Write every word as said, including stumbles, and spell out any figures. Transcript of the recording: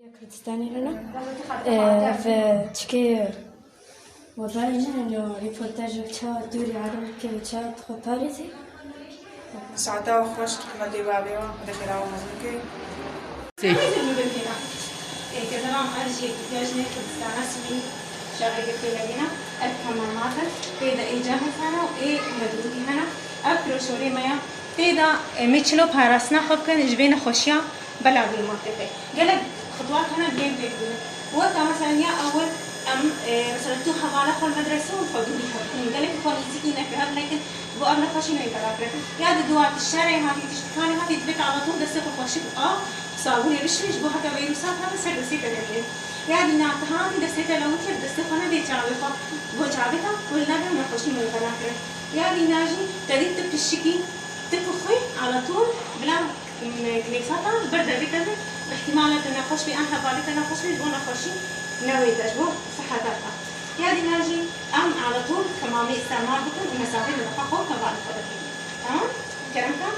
Kurdistanê re ne. Ve çikê mobayê ne, no röportajek ça dûrî arabikê ve ça xwe parêzî. Saeta xweş, hikmetê bavê wa, Xwedê xêra we mezin bike. Sê. Ê, ke devam ev jî ya jinê Kurdistana Sûrî şerê girtê levîna, ev hemamat e, tê de ê cahil hene û ê medrûdî hene. Ev piroşorê me ya, tê de, e, me çilo parastina xwe bikin ji vê nexweşiya. Bela vê mantîqê. Gelek xitwat hene bên pêk bûne. Weka mesela ya ewil em, e, mesela tu hevala xwe li medresê û xwe dûrî hev bikin. Gelek xwe nîzîkî neke hev nekin, bo ev nexweşî neyê bela kirin. Ya di dua tu şerê hatî, tiştikanê hatî, divê tu alatûn destê xwe xweşik a, sabûnê bişirî, ji bo heke vîrusat hate ser destê te derkê. Ya dîna tu hatî destê te lewitî, destê xwe nedê çavê xwe, bo çavê te, wê li nebe nexweşî neyê bela kirin. Ya dîna jî te dî tu pişikî, tu bi xwe alatûn bila Kilêsata li ber devê te be, bi îhtîmala tu nexweş bî, an hevalê te nexweş bî, ji bo nexweşî newê te, ji bo siheta te. Ya dîna jî em aletol kemamî îstemal bikin û mesafeyê li xwe xwe hevalê xwe de bigrin. Tamam? Kerem ke?